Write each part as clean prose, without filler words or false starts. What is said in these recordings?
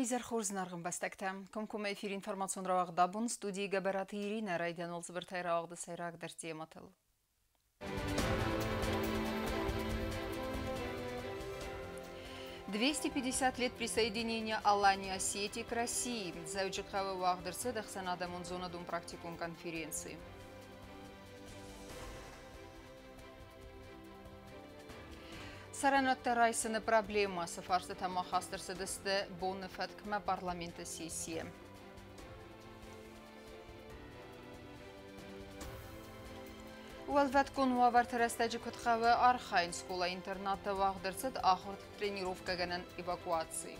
Уӕ изӕр хорз, зынаргъ ӕмбӕстӕгтӕ. Комкоммӕ эфир информацион рауагъд «Абон», студийы Гӕбӕраты Иринӕ. Райдиан уал цыбыртӕй рауагъды сӕйрагдӕр темӕтыл. 250 лет присоединения Алании Осетии к России. Дзӕуджыхъӕуы уагъд ӕрцыд ӕхсӕнадӕмон зонадон практикон конференци. Цӕрӕнуӕттӕ райсыны проблемӕ, цы фарстытӕ ма хаст ӕрцыдысты боны фӕткмӕ парламенты сессийы. Уӕлвӕткон уавӕрты рӕстӕджы куыд хъӕуы архайын, скъола-интернаты уагъд ӕрцыд ахуырты тренировкӕгӕнӕн эвакуаци.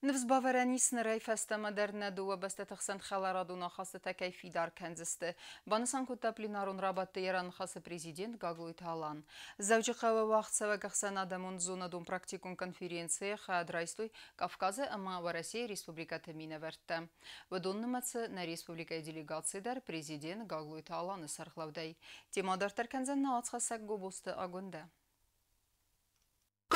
Ныфс бавӕрӕн ис, нырӕй фӕстӕмӕ дӕр нӕ дыууӕ бӕстӕты хсӕн хӕларадон ахастытӕ кӕй фидар кӕндзысты, банысан кодта пленарон рабадты йӕ раныхасы президент Гаглойты Алан. Дзӕуджыхъӕуы уагъдцӕуӕг ӕхсӕнадӕмон зонадон практикон конференцийы хайад райстой Кавказы ӕмӕ Уӕрӕсейы республикӕты минӕвӕрттӕ. Уыдон нымӕцы нӕ республикӕйы делегаци дӕр президент Гаглойты Аланы сӕргълӕудӕй. Темӕ дарддӕр кӕндзӕн нӕ уацхӕссӕг Гобозты Агуындӕ.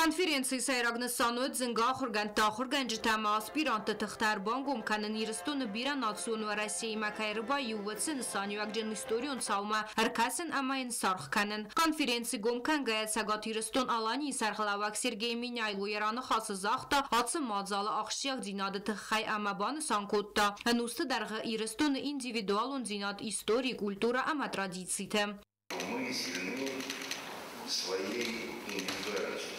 Конференцийы сӕйраг нысан уыд зынгӕ ахуыргӕндтӕ, ахуыргӕнджытӕ ӕмӕ аспирантты тыхтӕ ӕрбангом кӕнын, Ирыстоны бирӕнацион Уӕрӕсеимӕ кӕй ӕрбаиу, уыцы нысаниуӕгджын историон цаумӕ ӕркӕсын ӕмӕ йын саргъ кӕнын. Конференци гом кӕнгӕйӕ Цӕгат Ирыстон-Аланийы сӕргълӕууӕг Сергей Меняйло йӕ раныхасы загъта ацы мадзалы ахсджиагдзинады тыххӕй ӕмӕ банысан кодта, ӕнусты дӕргъы Ирыстоны индивидуалондзинад, истори, культурӕ ӕмӕ традицитӕ. Мы сильны своей индивидуальностью.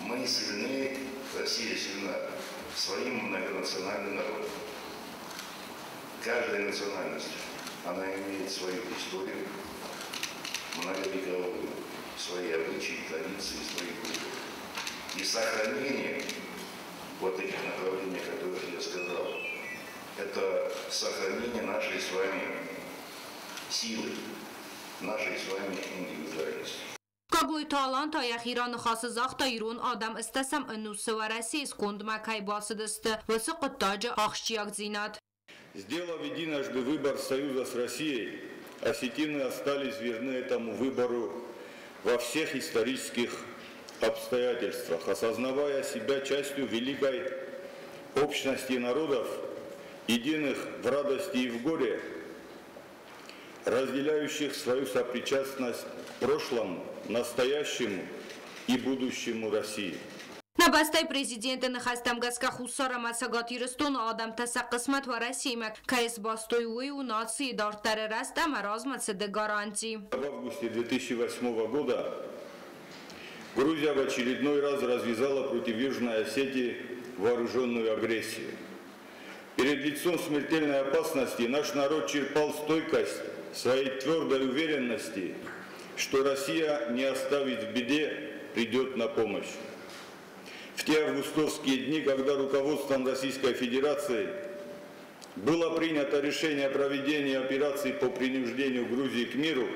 Мы сильны, Россия сильна своим многонациональным народом. Каждая национальность, она имеет свою историю, многовековую, свои обычаи, традиции, свою культуру. И сохранение вот этих направлений, о которых я сказал, это сохранение нашей с вами силы, нашей с вами индивидуальности. Гаглойты Алан та йӕхи раныхасы загъта, ирон адӕм ӕстдӕсӕм ӕнусы Уӕрӕсейы скондмӕ кӕй бацыдысты, уыцы хъуыддаджы ахсджиагдзинад. Сделав единожды выбор союза с Россией, осетины остались верны этому выбору во всех исторических обстоятельствах, осознавая себя частью великой общности народов, единых в радости и в горе, разделяющих свою сопричастность прошлому, настоящему и будущему России. Нӕ бӕстӕйы президенты ныхӕстӕм гӕсгӕ Хуссар ӕмӕ Цӕгат Ирыстоны адӕмтӕ сӕ хъысмӕт Уӕрӕсеимӕ кӕй сбастой, уый у нацийы дарддӕры рӕзт ӕмӕ размӕцыды гаранти. В августе 2008 года Грузия в очередной раз развязала против Южной Осетии вооруженную агрессию. Перед лицом смертельной опасности наш народ черпал стойкость своей твердой уверенности, что Россия не оставит в беде, придет на помощь. В те августовские дни, когда руководством Российской Федерации было принято решение о проведении операции по принуждению Грузии к миру,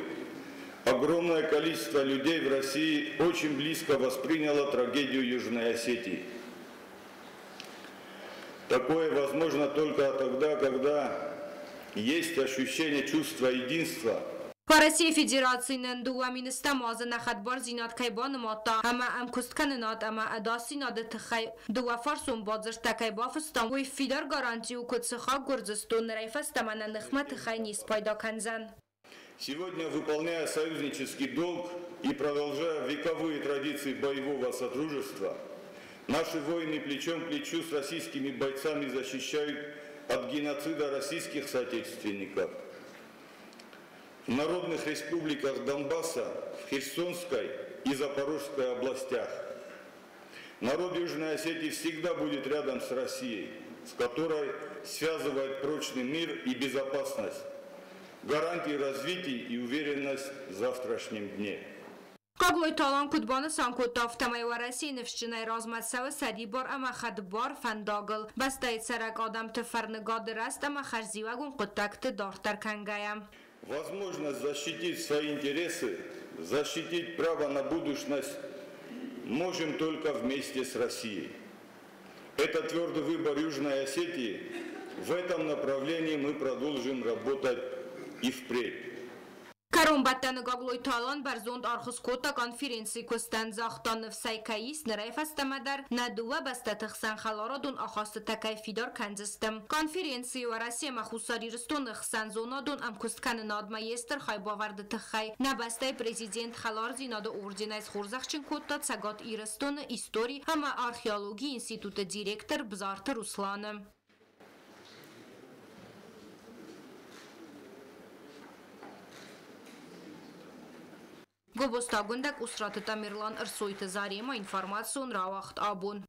огромное количество людей в России очень близко восприняло трагедию Южной Осетии. Такое возможно только тогда, когда есть ощущение чувства единства. Уӕрӕсейы Федераци нын 2010 азы нӕ хӕдбардзинад кӕй банымадта ӕмӕ ӕмкуысткӕнынад ӕмӕ ӕдасдзинады тыххӕй дыууӕфарсон бадзырдтӕ кӕй бафыстам, уый фидар гаранти у, куыд сыхаг Гуырдзыстон нырӕй фӕстӕмӕ нӕ ныхмӕ тыхӕй не спайда кӕндзӕн. Сегодня, выполняя союзнический долг и продолжая вековые традиции боевого содружества, наши воины плечом к плечу с российскими бойцами защищают от геноцида российских соотечественников в народных республиках Донбасса, в Херсонской и Запорожской областях. Народ Южной Осетии всегда будет рядом с Россией, с которой связывает прочный мир и безопасность, гарантии развития и уверенность в завтрашнем дне. Гаглойты Алан куыд банысан кодта, афтӕмӕй Уӕрӕсейы ныфсджынӕй размӕ цӕуы сӕрибар ӕмӕ хӕдбар фӕндагыл, бӕстӕйы цӕрӕг адӕмты фӕрныгады рӕзт ӕмӕ хӕрзиуӕгон хъуыддӕгты дарддӕр кӕнгӕйӕ. Возможность защитить свои интересы, защитить право на будущность можем только вместе с Россией. Это твердый выбор Южной Осетии. В этом направлении мы продолжим работать и впредь. Кӕронбӕттӕны Гаглойты Алан бӕрзонд аргъ скодта конференцийы куыстӕн, загъта, ныфс ӕй кӕй ис, нырӕй фӕстӕмӕ дӕр нӕ дыууӕ бӕстӕты хсӕн хӕларадон ахастытӕ кӕй фидар кӕндзысты. Конференцийы Уӕрӕсе ӕмӕ Хуссар Ирыстоны хсӕн зонадон ӕмкуысткӕнынадмӕ йе стыр хайбавӕрды тыххӕй нӕ бӕстӕйы президент Хӕлардзинады орденӕй схорзӕхджын кодта Цӕгат Ирыстоны истори ӕмӕ археологийы институты директор Бзарты Русланы. Гобозты Агуындӕ, Къусраты Тамерлан, Ӕрсойты Зарема, информацион рауагъд «Абон».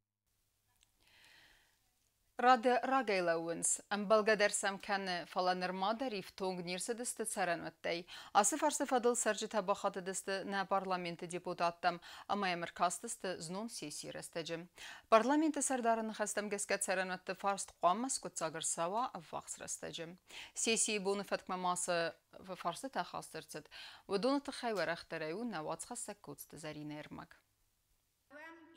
Рады рагӕй лӕууынц, ӕмбӕлгӕ дӕр сӕм кӕны, фӕлӕ нырма дӕр ифтонг не рцыдысты цӕрӕнуӕттӕй. Ацы фарсты фӕдыл цӕрджытӕ бахатыдысты нӕ парламенты депутаттӕм ӕмӕ йӕм ӕркастысты знон сессийы рӕстӕджы. Парламенты сӕрдары ныхӕстӕм гӕсгӕ цӕрӕнуӕтты фарст хъуамӕ скъуыддзаг ӕрцӕуа ӕввахс рӕстӕджы. Сессийы боны фӕткмӕ ма цы фарстытӕ хаст ӕрцыд, уыдоны тыххӕй уӕрӕхдӕрӕй у нӕ уацхӕссӕг Коцты Зӕринӕ ӕрмӕг.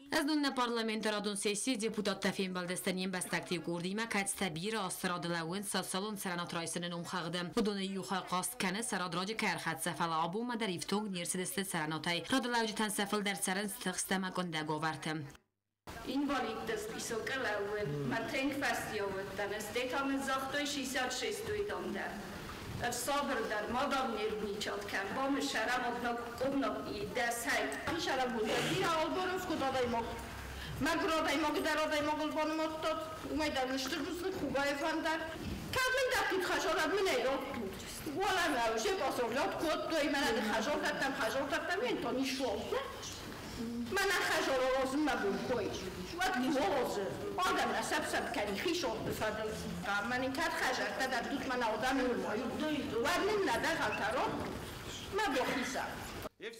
Знон нӕ парламенты радон сессийы депутаттӕ фембӕлдысты не мбӕстӕгты къордимӕ, кӕцытӕ бирӕ азты рады лӕууынц социалон цӕрӕнуат райсыны номхыгъды. Уыдоны иу хай хъаст кӕны, сӕ рад раджы кӕй ӕрхӕццӕ, фӕлӕ абонмӕ дӕр ифтонг не рцыдысты цӕрӕнуатӕй. Радылӕуджытӕн сӕ фылдӕр цӕрынц тыхст ӕмӕ къуындӕг уавӕрты. Инвалидты списокы лӕууын, мӕ тынг фӕстиауыдтӕн, стӕй та мын загътой 66 дам дӕ. Сабырдӕр, ма дам нервничать кӕн, бамысӕрӕм однокомнатный дӕсӕй. Мӕгуыр адӕймаг дӕр адӕймагыл банымадтат, уымӕй дӕр мын стыр бузныг Хугайы-фӕн дӕр. Кӕд мын дӕттут хӕзарад, мын ӕй раттут. Уӕлӕмӕ уже базарлат кодтой, мӕнӕ ды хӕзар дӕттӕм, хӕзар дӕттӕм, ен то не шло. Мӕнӕ хӕзар аразын мӕ бон кой. Уӕд ниуаразы, адӕм нӕ сӕп-сӕп кӕни хисонты фӕдыл. Мӕн ын кӕд хӕзӕрттӕ дӕттут, мӕнӕ адӕм нымайут, уӕд нын нӕ дӕгъӕлтӕ раттут. Мӕ бахизӕм.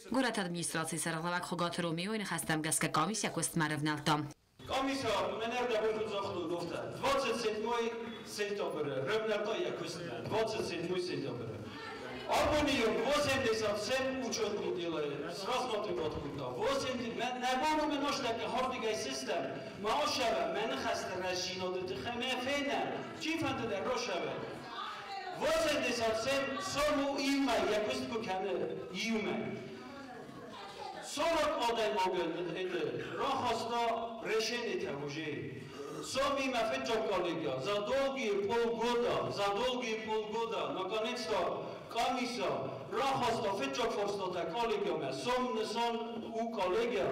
Горӕты администрацийы сӕргълӕууӕг Хуыгаты Ромеойы ныхӕстӕм гӕсгӕ къамис йӕ куыстмӕ ӕрӕвнӕлдта. Къамиса мӕнӕрдӕбон куыд загътой, афтӕ 27 сентябры рӕвнӕлдта йӕ куыстмӕ, 27 сентябры. Абоны онг 87 учетный делает, рассматривать кодта. 80 нӕ бон у мӕ настӕккӕ хардыгӕй систем, ма ашӕвӕ мӕ ныхӕсты рӕстдзинады тыххӕй мӕ фенӕм, чи фӕнды дӕр рашӕвӕ. 87 сом у иумӕ йӕ куыст куы кӕны, иумӕ. 40 адӕймагӕн это рахаста решение уже. Сом имя фыццаг коллегия за долгие полгода, за долгие полгода, наконец-то комиссия рахаста фыццаг фарстатӕ коллегиямӕ. Сом нысан у коллегия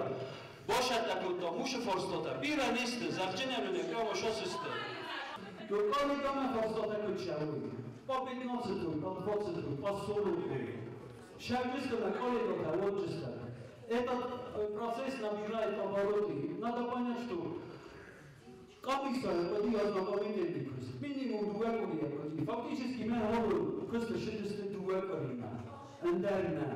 башӕттӕ кодта мушы фарстатӕ. Бирӕ не сты, зӕгъджынӕн прямо сейчас сты. Коллегиямӕ фарстатӕ куыд цӕуой? По 15, по 20, по 40. Шагистына коллегията отчество. Этот процесс набирает обороты. Надо понять, что комиссия ознакомительный курс. Минимум 2 къуырийы. Фактически мӕ абон куысты ссыдысты 2 къуыримӕ. Ӕндӕр нӕ.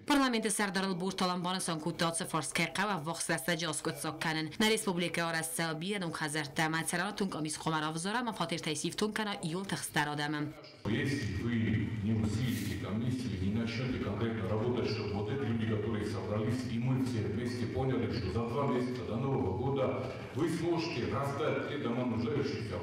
Парламенты сӕрдар Ӕлборты Алан банысан кодта, ацы фарст кӕй хъӕуы ӕввахс рӕстӕджы аскъуыддзаг кӕнын. Нӕ республикӕйы арӕзт цӕуы бирӕ ног хӕдзӕрттӕ ӕмӕ цӕрӕнуатон къамис хъуамӕ равзара ӕмӕ фатертӕй сифтонг кӕна иууыл тыхстдӕр адӕмы. Если вы не усилите комиссию, не начнете конкретно работать, чтобы вот эти люди, которые собрались, и мы все вместе поняли, что за 2 месяца до Нового года вы сможете раздать те дома нуждающимся,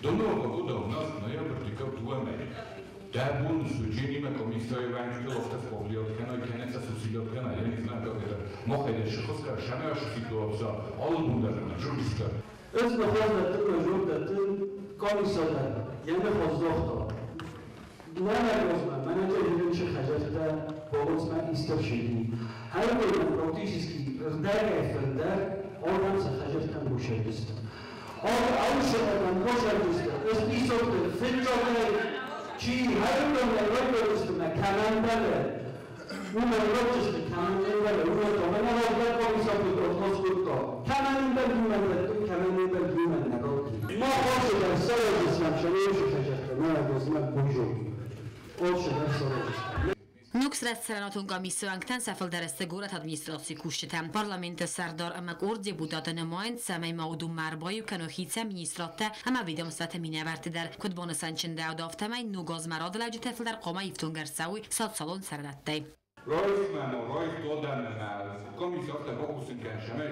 до Нового года у нас ноябрь, декабрь, 2 Дәбун суджениме комиссия ванчиловта повлият кена, сусилят кена, я не знаю, как это, мохайде шихоска, шамяш ситуация, албундар, журналистка. Ez nexwaz jor detin комиссия yani xwazdaxta. Ne megozme, manager hirin çi xecerte bogozme istirşidi. Her bir практически рдәгә филдәр адам се xecerten boşaldı. Авшатан boşaldı. Ez isokte fitçoke çi her bir röpöstüme kemendele. Ume röpöstü kemendele. Ume domena röpöstü komissiya kutto. Kemendele güvende, kemendele güvende. Ma olşeder sarajısına şöyle şaşırttı. Ne yazma bujur. Olşeder sarajısına. Ног цӕрӕнуатон къамисы уӕнгтӕн сӕ фылдӕр сты горӕты администрацийы кусджытӕ. Парламенты сӕрдар ӕмӕ къорд депутаты нымайынц, цӕмӕй ма уыдонмӕ ӕрбаиу кӕной хицӕн министрадтӕ ӕмӕ ведомствӕты минӕвӕртты дӕр. Куыд банысанчындӕуыд, афтӕмӕй ног азмӕ радылӕуджытӕ фылдӕр хъуамӕ ифтонг ӕрцӕуой социалон цӕрӕнуӕттӕй. Райсмӕ, райсдодӕмӕ, комиссия афтӕ бакусын кӕн, шамӕй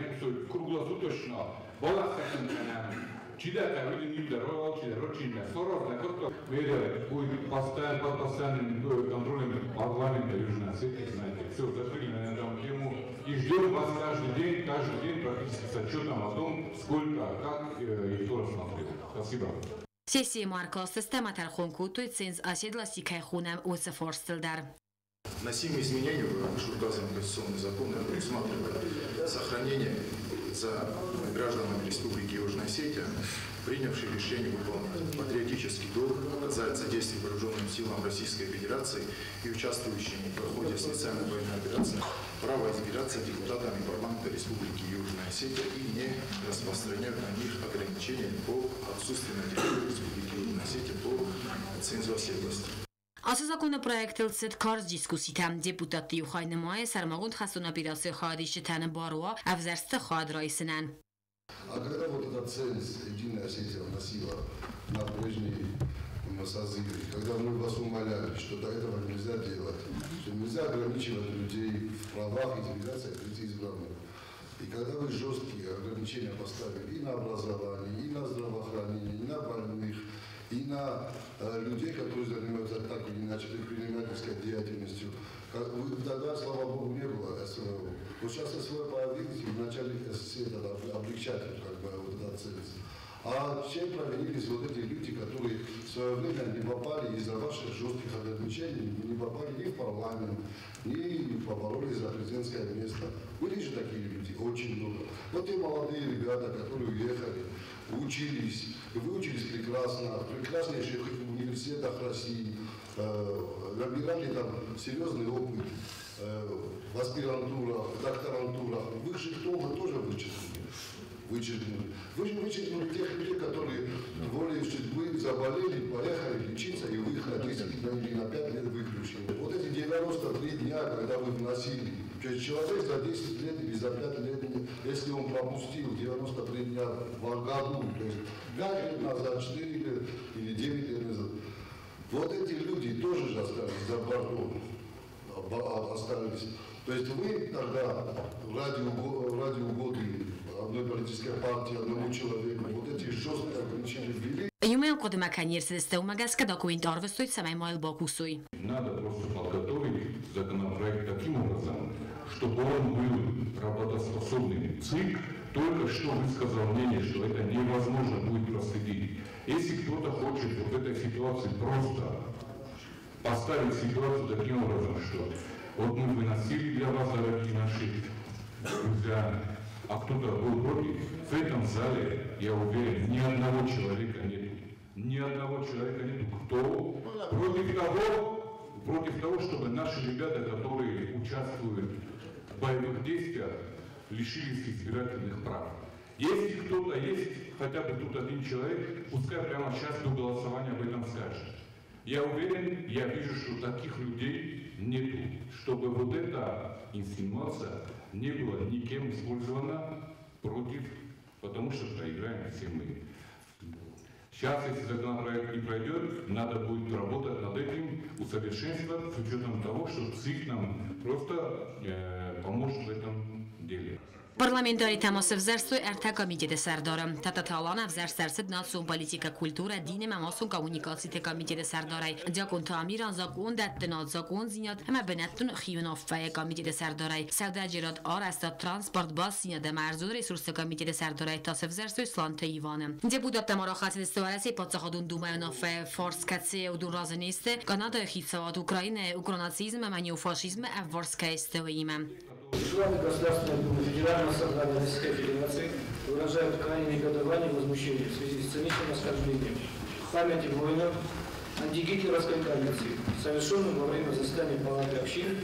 круглосуточно балахсӕтын кӕнӕм. Чидӕртӕ иу дӕр чи нӕ соров нӕ кодта. Мерӕ будет постоянно, под постоянным контролем парламента Южной Осетии, знаете. Все, закрыли на эту тему. И ждем вас каждый день практически с отчетом о том, сколько, как и кто рассмотрел. Спасибо. Сессийы ма ӕркастысты ӕмӕ тӕрхон кодтой, ценз оседлости кӕй хонӕм, уыцы фарстыл дӕр. Вносимые изменения в вышеуказанный конституционный закон предусматривают сохранение за гражданами Республики Южная Осетия, принявшие решение выполнить патриотический долг, оказать содействие вооруженным силам Российской Федерации и участвующим в ходе специальной военной операции, право избираться депутатами парламента Республики Южная Осетия и не распространяют на них ограничения по отсутствию на территории Республики Южная Осетия по цензу оседлости. Ацы законопроектыл цыд карз дискусситӕ. Депутатты иу хай нымайы, сӕрмагонд хӕстон операцийы хайадисджытӕн бар уа ӕвзӕрстыты хайад райсынӕн. А когда вот этот ценз Единая Осетия вносила на прежний созыве, когда мы вас умоляли, что до этого нельзя делать, что нельзя ограничивать людей в правах избираться и быть избранным. И когда вы жесткие ограничения поставили и на образование, и на здравоохранение, и на больных, и на людей, которые занимаются так или иначе предпринимательской деятельностью, тогда, слава богу, не было СВО. Вот сейчас СВО появились и начали это облегчать, как бы, вот этот ценз. А чем провинились вот эти люди, которые в свое время не попали из-за ваших жестких ограничений, не попали ни в парламент, ни поборолись за президентское место. Были же такие люди, очень много. Вот те молодые ребята, которые уехали, учились, выучились прекрасно, в прекраснейших университетах России, набирали там серьезный опыт, в аспирантурах, в докторантурах. Высших тоже тоже вычеркнули. Вычеркнули. Вы же вычеркнули тех людей, которые волей судьбы заболели, поехали лечиться, и вы их на 10 или на 5 лет выключили. Вот эти 93 дня, когда вы вносили, то есть человек за 10 лет или за 5 лет, если он пропустил 93 дня в году, то есть 5 лет назад, 4 лет или 9 лет назад, вот эти люди тоже же остались за бортом, остались. То есть вы тогда ради угоды одной политической партии, одному человеку, вот эти жесткие ограничения ввели. Иумӕйаг хъуыдымӕ кӕй не рцыдысты, уымӕ гӕсгӕ документ арвыстой, цӕмӕй ма йыл бакусой. Надо просто подготовить законопроект таким образом, чтобы он был работоспособным. ЦИК только что высказал мнение, что это невозможно будет проследить. Если кто-то хочет вот в этой ситуации просто поставить ситуацию таким образом, что вот мы выносили для вас, дорогие наши друзья, а кто-то был против, в этом зале, я уверен, ни одного человека нету. Ни одного человека нету, кто против того, чтобы наши ребята, которые участвуют в боевых действиях, лишились избирательных прав. Если кто-то есть, хотя бы тут один человек, пускай прямо сейчас до голосования об этом скажет. Я уверен, я вижу, что таких людей нету, чтобы вот эта инсинуация не была никем использована против, потому что проиграем все мы. Сейчас, если законопроект не пройдет, надо будет работать над этим, усовершенствовать с учетом того, что ЦИК нам просто поможет в этом деле. Парламентаритӕ ма сӕвзӕрстой ӕртӕ комитеты сӕрдары. Тадтаты Алан ӕвзӕрст ӕрцыд национ политикӕ, культурӕ, дин ӕмӕ массон коммуникациты комитеты сӕрдарӕй. Диакъонты Амиран закъондӕттынад, закъондзинад ӕмӕ бынӕттон хиуынаффӕйы комитеты сӕрдарӕй. Сӕудӕджерад, арӕзтад, транспорт, бастдзинад ӕмӕ ӕрдзон ресурсты комитеты сӕрдарӕй та сӕвзӕрстой Сланты Иваны. Депутаттӕ ма рахӕцыдысты Уӕрӕсейы Паддзахадон Думӕйы уынаффӕйы фарс, кӕцыйы уыдон разы не сты, Канадӕйы хицауад Украинӕйы укронацизм ӕмӕ неофашизмы ӕвварс кӕй сты, уыимӕ. Члены Государственной Думы Федерального собрания Российской Федерации выражают крайнее негодование и возмущение в связи с циничным оскорблением памяти воинов антигитлеровской коалиции, совершенным во время заседания Палаты общин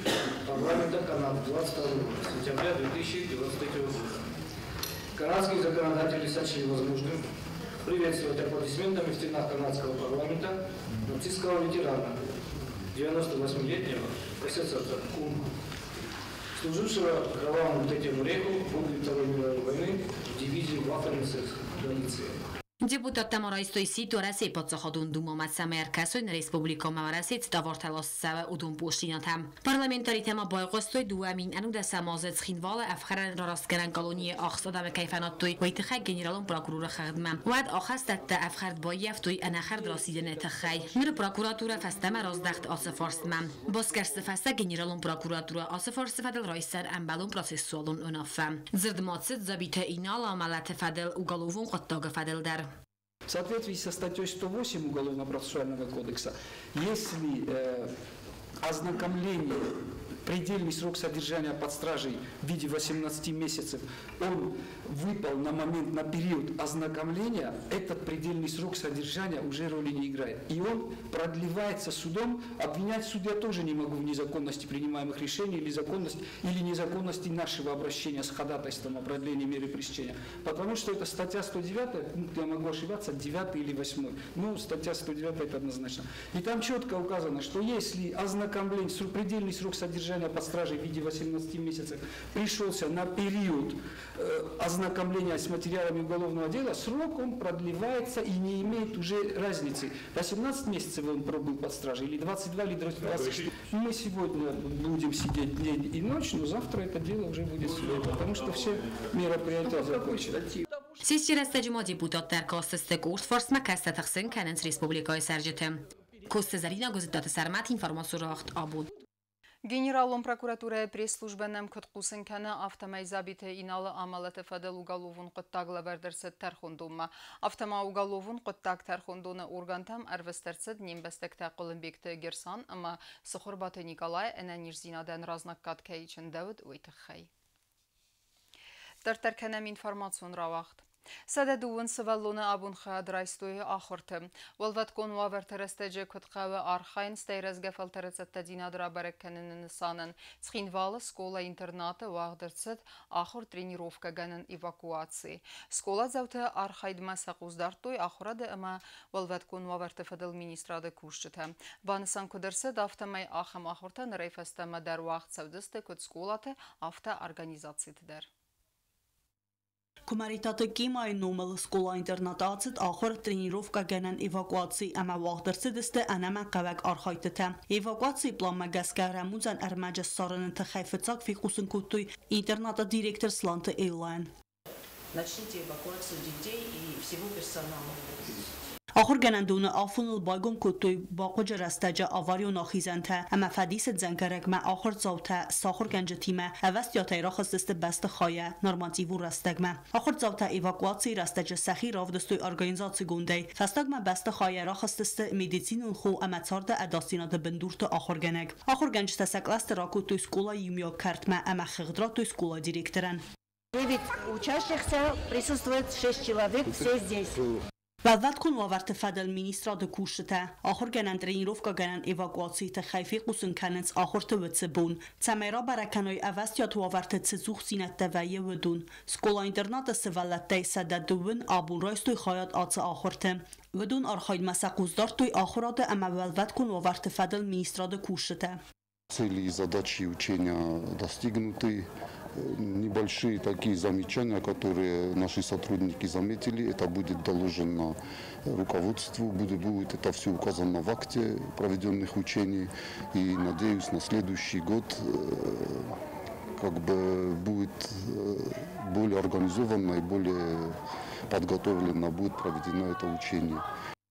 парламента Канады 22 сентября 2023 года. Канадские законодатели сочли возможным приветствовать аплодисментами в стенах канадского парламента нацистского ветерана, 98-летнего эсэсовца Кума, служившего кровавому Третьему рейху в годы Второй мировой войны в дивизии Waffen-СС Галиции. Депутаттӕ ма райстой сидт Уӕрӕсейы Паддзахадон Думӕмӕ, цӕмӕй ӕркӕсой нӕ республикӕмӕ Уӕрӕсейы цы товартӕ ласт цӕуы, уыдон пошлинӕтӕм. Парламентаритӕ ма байхъуыстой, 2011 азы Цхинвалы ӕфхӕрӕн рарастгӕнӕн колонийы ахст адӕмы кӕй фӕнадтой, уый тыххӕй генералон прокуроры хыгъдмӕ. Уӕд ахӕстӕттӕ ӕфхӕрд баййӕфтой ӕнӕхӕрд расидӕны тыххӕй. Ныр прокуратурӕ фӕстӕмӕ раздӕхт ацы фарстмӕ. Басгӕрсты фӕстӕ генералон прокуратурӕ ацы фарсты фӕдыл райсдзӕн ӕмбӕлон процессуалон уынаффӕ. Дзырд ма цыд Дзабиты Иналы амӕлӕты фӕдыл уголовон хъуыддаг фӕдыл дӕр. В соответствии со статьей 108 Уголовно-процессуального кодекса, если ознакомление, предельный срок содержания под стражей в виде 18 месяцев, он выпал на момент, на период ознакомления, этот предельный срок содержания уже роли не играет. И он продлевается судом. Обвинять суд я тоже не могу в незаконности принимаемых решений или законности, или незаконности нашего обращения с ходатайством о продлении меры пресечения. Потому что это статья 109, ну, я могу ошибаться, 9 или 8. Ну, статья 109 это однозначно. И там четко указано, что если ознакомление, предельный срок содержания под стражей в виде 18 месяцев пришелся на период ознакомления с материалами уголовного дела, срок он продлевается и не имеет уже разницы. 18 месяцев он пробыл под стражей, или 22, или 24. Мы сегодня будем сидеть день и ночь, но завтра это дело уже будет в суде, потому что все мероприятия закончены. Сессийы рӕстӕджы ма депутаттӕ ӕркастысты къорд фарстмӕ, кӕцытӕ тыхсын кӕнынц республикӕйы цӕрджыты. Коцты Зӕринӕ, Гуызыттаты Сӕрмӕт, информацион рауагъд Абон. Генералон прокуратурӕйы пресс-службӕ нӕм куыд хъусын кӕны, афтӕмӕй Дзабиты Иналы амӕлӕты фӕдыл уголовон хъуыддаг лӕвӕрд ӕрцыд тӕрхондонмӕ. Афтӕ ма уголовон хъуыддаг тӕрхондоны органтӕм ӕрвыст ӕрцыд не мбӕстӕгтӕ Хъуылымбегты Герсан ӕмӕ Цыхуырбаты Николайы ӕнӕниздзинадӕн разнаггад кӕй чындӕуыд, уый тыххӕй. Дарддӕр кӕнӕм информацион рауагъд. 120 сывӕллоны абон хайад райстой ахуырты. Уӕлвӕткон уавӕрты рӕстӕджы куыд хъӕуы архайын, стӕй рӕзгӕ фӕлтӕры цӕттӕдзинад рабӕрӕг кӕныны нысанӕн Цхинвалы скъола-интернаты уагъд ӕрцыд ахуыр-тренировкӕгӕнӕн эвакуаци. Скъоладзауты архайдмӕ сӕ хъус дардтой ахуырады ӕмӕ уӕлвӕткон уавӕрты фӕдыл министрады кусджытӕ. Банысан куыд ӕрцыд, афтӕмӕй ахӕм ахуыртӕ нырӕй фӕстӕмӕ дӕр уагъд цӕудзысты куыд скъолаты, афтӕ организациты дӕр. Куымӕридтаты Кимайы номыл скъола-интернаты ацыд ахуыр, тренировкӕгӕнӕн эвакуаци ӕмӕ уагъд ӕрцыдысты ӕнӕмӕнгхъӕуӕг архайдтытӕ. Эвакуацийы планмӕ гӕсгӕ рӕмудзӕн ӕрмӕджы ссарыны тыххӕй фыццаг фехъусын кодтой интернаты директор Сланты Эллайӕн. Начните эвакуацию детей и всего персонала. Ахуыргӕнӕндоны афоныл байгом кодтой бахъуаджы рӕстӕджы аварион ахизӕнтӕ ӕмӕ фӕдисы дзӕнгӕрӕгмӕ ахуырдзаутӕ сӕ ахуыргӕнджытимӕ ӕвӕстиатӕй рахызтысты бӕстыхайӕ нормативон рӕстӕгмӕ. Ахуырдзаутӕ эвакуацийы рӕстӕджы сӕхи равдыстой организацигондӕй. Фӕстагмӕ бӕстыхайӕ рахызтысты медицинон хо ӕмӕ царды ӕдасдзинады бындурты ахуыргӕнӕг. Ахуыргӕнджытӕ сӕ кълӕсты ракодтой скъолайы иумиаг кӕртмӕ ӕмӕ хыгъд радтой скъолайы директорӕн. Девять учащихся, присутствует шесть человек, все здесь. Уӕлвӕткон уавӕрты фӕдыл министрады кусджытӕ ахуыргӕнӕн тренировкӕгӕнӕн эвакуацийы тыххӕй фехъусын кӕнынц ахуырты уыцы бон, цӕмӕй рабӕрӕг кӕной ӕвӕстиат уавӕрты цы цухдзинӕдтӕ вӕййы, уыдон. Скъола-интернаты сывӕллӕттӕй 120 абон райстой хайад ацы ахуырты. Уыдон архайдмӕ сӕ хъус дардтой ахуырады ӕмӕ уӕлвӕткон уавӕрты фӕдыл министрады кусджытӕ. Цели и задачи учения достигнуты. Небольшие такие замечания, которые наши сотрудники заметили, это будет доложено руководству, будет это все указано в акте проведенных учений. И надеюсь, на следующий год как бы будет более организованно и более подготовленно будет проведено это учение.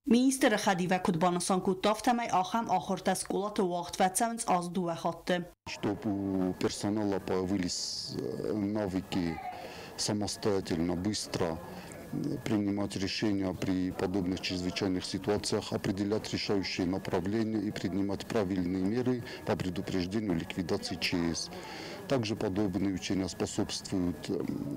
Министры хӕдивӕг куыд банысан кодта, афтӕмӕй ахӕм ахуыртӕ скъолаты уагъд фӕцӕуынц аз дыууӕ хатты. Чтобы у персонала появились навыки самостоятельно, быстро принимать решения при подобных чрезвычайных ситуациях, определять решающие направления и принимать правильные меры по предупреждению ликвидации ЧС. Также подобные учения способствуют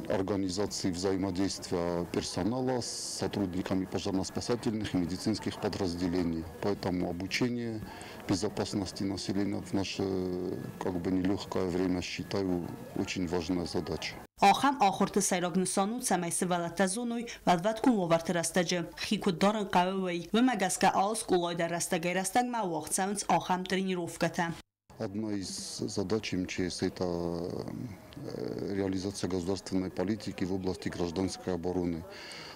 организации взаимодействия персонала с сотрудниками пожарно-спасательных и медицинских подразделений. Поэтому обучение безопасности населения в наше как бы нелегкое время считаю очень важная задача. Ахӕм ахуырты сӕйраг нысан у, цӕмӕй сывӕллӕттӕ зоной уӕлвӕткон уавӕрты рӕстӕджы хи куыд дарын хъӕуы, уый. Уымӕ гӕсгӕ алы скъолайы дӕр рӕстӕгӕй-рӕстӕгмӕ уагъд цӕуынц ахӕм тренировкӕтӕ. Одна из задач МЧС – это реализация государственной политики в области гражданской обороны.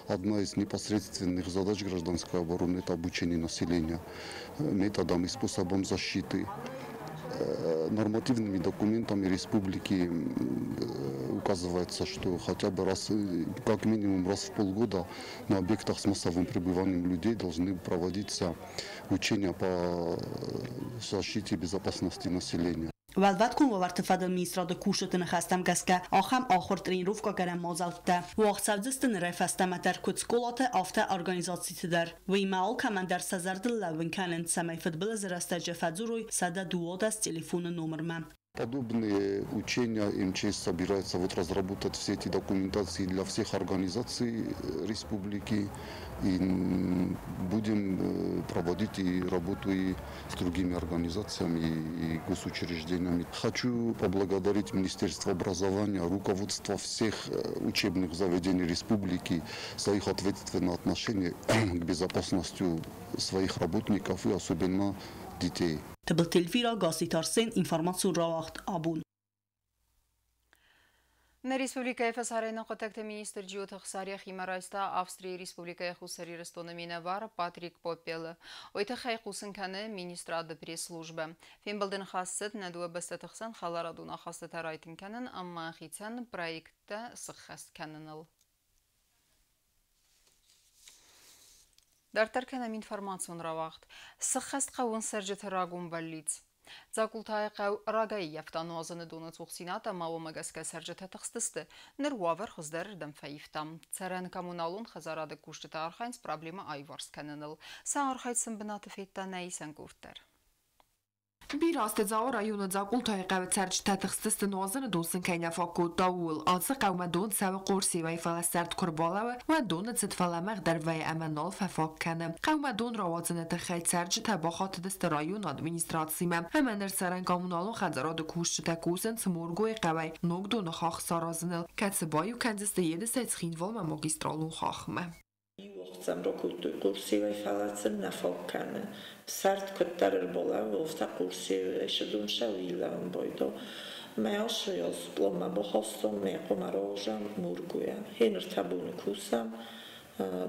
Одна из непосредственных задач гражданской обороны – это обучение населения методам и способам защиты. Нормативными документами республики указывается, что хотя бы раз, как минимум раз в полгода на объектах с массовым пребыванием людей должны проводиться учения по защите безопасности населения. Уӕлвӕткон уавӕрты фӕдыл министрады кусджыты ныхӕстӕм гӕсгӕ, ахӕм ахуыр тренировкӕгӕнӕн мадзӕлттӕ уагъд цӕудзысты нырӕй фӕстӕмӕ дӕр куыд скъолаты, афтӕ организациты дӕр. Уыимӕ алкӕмӕн дӕр сӕ зӕрдыл лӕууын кӕнынц, цӕмӕй фыдбылызы рӕстӕджы фӕдзурой 112 телефоны номырмӕ. Подобные учения МЧС собирается вот разработать все эти документации для всех организаций республики. И будем проводить и работу и с другими организациями и госучреждениями. Хочу поблагодарить Министерство образования, руководство всех учебных заведений республики за их ответственное отношение к безопасности своих работников и особенно детей. Тыбылты Эльвира, Гасситы Арсен, информацион рауагъд Абон. Нӕ республикӕйы фӕсарӕйнаг хъуыддӕгты министр Джиоты Ӕхсар йӕхимӕ райста Австрийы Республикӕйы Хуссар Ирыстоны минӕвар Патрик Поппелы. Уый тыххӕй хъусын кӕны министрады пресс-службӕ. Фембӕлды ныхас цыд нӕ дыууӕ бӕстӕты хсӕн хӕларадон ахастытӕ райтынг кӕнын ӕмӕ хицӕн проекттӕ сыххӕст кӕныныл. Дарддӕр кӕнӕм информацион рауагъд. Сыххӕст хъӕуын цӕрджыты рагон бӕллиц. Дзакъултайы хъӕу рагӕй ӕййӕфта нуазыны доны цухдзинад ӕмӕ уымӕ гӕсгӕ цӕрджытӕ тыхстысты. Ныр уавӕр хуыздӕрырдӕм фӕивта. Цӕрӕн коммуналон хӕдзарады кусджытӕ архайынц проблемӕ аиуварс кӕныныл. Сӕ архайд сын бынаты федта нӕ исӕн къорд дӕр. Бирӕ азты Дзауы районы Дзакъултайы хъӕуы цӕрджытӕ тыхстысты нуазыны дон сын кӕй нӕ фаг кодта, ууыл. Ацы хъӕумӕ дон цӕуы Хъорсевӕй, фӕлӕ сӕрд куы рбалӕууы, уӕд доны цыд фӕлӕмӕгъдӕр вӕййы ӕмӕ нал фӕфаг кӕны. Хъӕумӕ дон рауадзыны тыххӕй цӕрджытӕ бахатыдысты районы администрацимӕ. Ӕмӕ ныр цӕрӕн-коммуналон хӕдзарады кусджытӕ кусынц Моргойы хъӕуӕй ног доны хахх саразыныл, кӕцы баиу кӕндзысты Едысӕй Цхинвалмӕ магистралон хаххмӕ. Иуӕхцӕм ракодтой Хъорсевӕй, фӕлӕ сын нӕ фаг кӕны. Сӕрд куыддӕр ӕрбалӕууы, афтӕ Хъорсевӕй сыдон сӕуилӕуын байдал. Мӕ асыйас пъланмӕ бахастам, мӕ хъуамӕ рауазӕм Мургуйӕ. Гъеныр та боны кусӕм,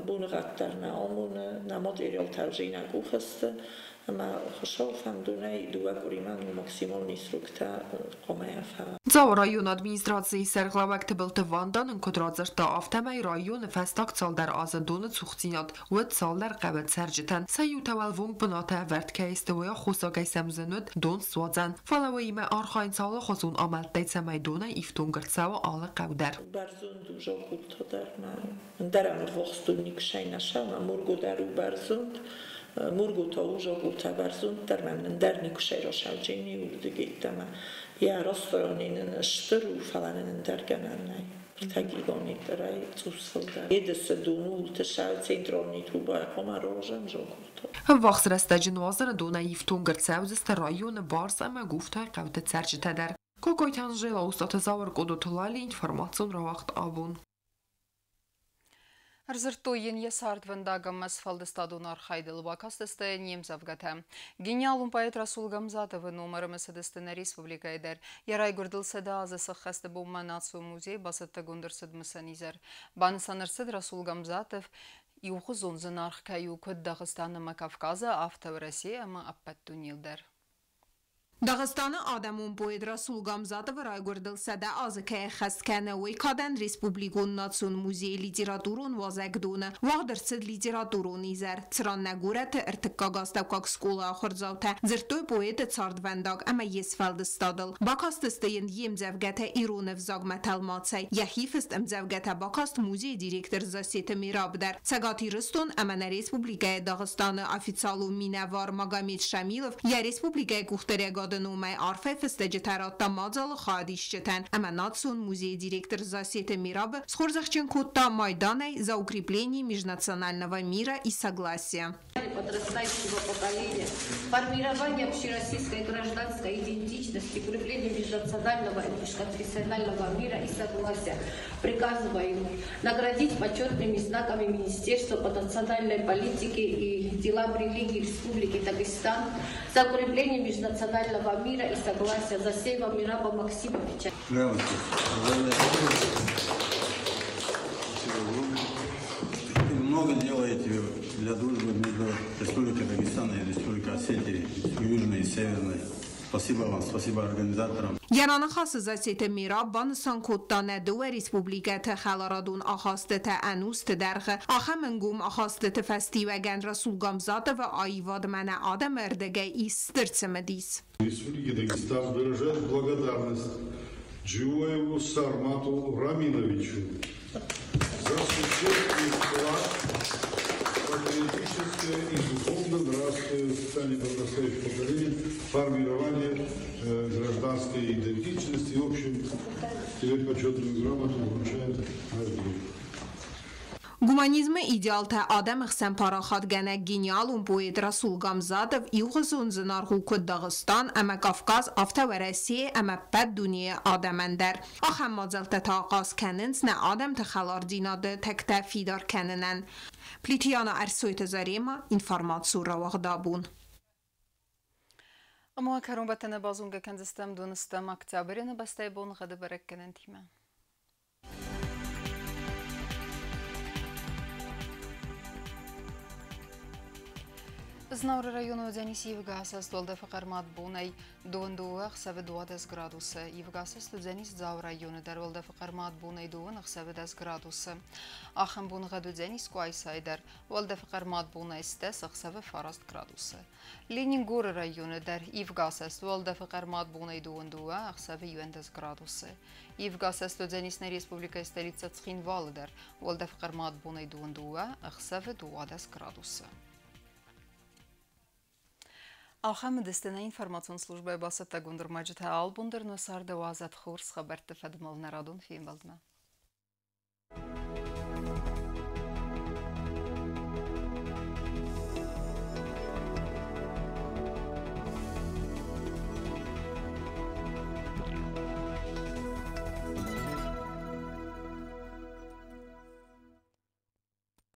боныгъӕд дӕр нӕ амоны, нӕ материалтӕ уже нӕ къухы сты, ӕмӕ Хуыцауы фӕндонӕй дыууӕ къуыримӕ ну максималон сроктӕ хъуамӕ фӕуа. Дзауы районы администрацийы сӕргълӕууӕг Тыбылты Ванда нын куыд радзырдта, афтӕмӕй районы фӕстаг цалдӕр азы доны цухдзинад уыд цалдӕр хъӕуы цӕрджытӕн. Сӕ иутӕ уӕлвонг бынаты ӕвӕрд кӕй сты, уый аххосагӕй сӕм зын уыд дон суадзӕн. Фӕлӕ уыимӕ архайынц алыхуызон амӕлттӕй, цӕмӕй донӕй ифтонг ӕрцӕуа алы хъӕу дӕр. Бӕрзонд у Жокулта дӕр ма ӕндӕр ӕмвохс донниксӕй нӕ сӕумӕ Мурго дӕр у бӕрзонд. Мурго та у Жокулта бӕрзонддӕр, мӕн ӕндӕр никуы расауджени урдыгеттӕмӕ. Йӕ растайон нын стыр у, фӕлӕ нын ӕндӕр гӕнӕн нӕй. Ӕртӕ километрӕй цъус фылдӕр. Едысы дон улты сау централный трубайы хъуамӕ рауазӕм Жокулта. Ӕввахс рӕстӕджы нуазыны донӕй ифтонг ӕрцӕудзысты районы Барс ӕмӕ Гуфтайы хъӕуты цӕрджытӕ дӕр. Кокойты Анжела, Устаты Зауыр, Къодоты Лали, информацион рауагъд Абон. Ӕрдзырдтой йын йӕ цардвӕндаг ӕмӕ сфӕлдыстадон архайдыл, бакастысты не мдзӕвгӕтӕ. Гениалон поэт Расул Гамзатовы ном ӕрымысыдысты нӕ республикӕйы дӕр. Йӕ райгуырдыл 100 азы сӕххӕсты бонмӕ Национ музейы бацӕттӕгонд ӕрцыд мысӕн изӕр. Банысан ӕрцыд, Расул Гамзатов иухуызон зынаргъ кӕй у куыд Дагъыстан ӕмӕ Кавказы, афтӕ Уӕрӕсе ӕмӕ ӕппӕт дунейыл дӕр. Дагъистаны адӕмон поэт Расул Гамзатовы райгуырдыл 100 азы кӕй ӕххӕст кӕны, уый кадӕн Республикон национ музейы литературон уазӕгдоны уагъд ӕрцыд литературон изӕр, цыран нӕ горӕты ӕртыккаг астӕуккаг скъолайы ахуырдзаутӕ дзырдтой поэты цардвӕндаг ӕмӕ йе сфӕлдыстадыл. Бакастысты йын йе мдзӕвгӕтӕ ирон ӕвзагмӕ тӕлмацӕй. Йӕхи фыст ӕмдзӕвгӕтӕ бакаст музейы директор Зассеты Мераб дӕр. Цӕгат Ирыстон ӕмӕ нӕ республикӕйы Дагъистаны официалон минӕвар Магомед Шамилов йӕ республикӕйы къухдариуӕгады номӕй арфӕйы фыстӕджытӕ радта мадзалы хайадисджытӕн ӕмӕ Национ музейы директор Зассеты Мерабы схорзӕхджын кодта майданӕй «За укрепление межнационального мира и согласия». воспитание подрастающего поколения, формирование общероссийской гражданской идентичности, укрепление межнационального и межконфессионального мира и согласия. Приказываю наградить почетными знаками Министерства по национальной политике и делам религии Республики Дагестан за укрепление межнационального мира и согласия Засеева Мираба Максимовича. Много делаете для дружбы между Республикой Дагестан и Республикой Осетией, Южной и Северной. Спасибо вам, спасибо организаторам. Йӕ раныхасы Зассеты Мераб банысан кодта, нӕ дыууӕ республикӕты хӕларадон ахастытӕ ӕнусты дӕргъы. Ахӕм ӕнгом ахастыты фӕстиуӕгӕн Расул Гамзатовы аивадмӕ нӕ адӕмы ӕрдыгӕй ис стыр цымыдис. Республика Дагестан выражает благодарность Джиоеву Сармату Раминовичу за существенный вклад в патриотическое и духовно-нравственное воспитание подрастающего поколения, формирование гражданской идентичности. В общем, тебе почетную грамоту вручает наш друг. Гуманизмы идеалтӕ адӕмы хсӕн парахатгӕнӕг гениалон поэт Расул Гамзатов иугъуызон зынаргъ у куыд Дагъыстан ӕмӕ Кавказ, афтӕ Уӕрӕсейы ӕмӕ ӕппӕт дунейы адӕмӕн дӕр. Ахӕм мадзӕлттӕ та ахъаз кӕнынц нӕ адӕмты хӕлардзинады тӕгтӕ фидар кӕнынӕн. Плитиана Ӕрсойты Зарема, информацион рауагъдабон. Ӕмӕ кӕронбӕттӕны базонгӕ кӕндзыстӕм доныстӕм октябры нӕ бӕстӕйы боныгъӕды бӕрӕггӕнӕнтимӕ. Знауыры районы уыдзӕнис ивгӕ асӕст уӕлдӕфы хъӕрмад бонӕй дыууын дыууӕ ӕхсӕвы 12 градусы. Ивгӕ асӕст уыдзӕнис Дзауы районы дӕр уӕлдӕфы хъӕрмад бонӕй дыууын ӕхсӕвы 10 градусы. Ахӕм боныгъӕд уыдзӕнис Къуайсайы дӕр уӕлдӕфы хъӕрмад бонӕй 10 ӕхсӕвы 9 градусы. Ленингоры районы дӕр ивгӕ асӕст уӕлдӕфы хъӕрмад бонӕй дыууын дыууӕ ӕхсӕвы 11 градусы. Ивгӕ асӕст уыдзӕнис нӕ республикӕйы столицӕ Цхинвалы дӕр уӕлдӕфы хъӕрмад бонӕй дыууын дыууӕ ӕхсӕвы 12 градусы. Ахӕм уыдысты нӕ информацион службӕйы бацӕттӕгонд ӕрмӕджытӕ. Албон дӕр нӕ царды уадзӕд хорз хабӕртты фӕдмыл нӕ радон фембӕлдмӕ.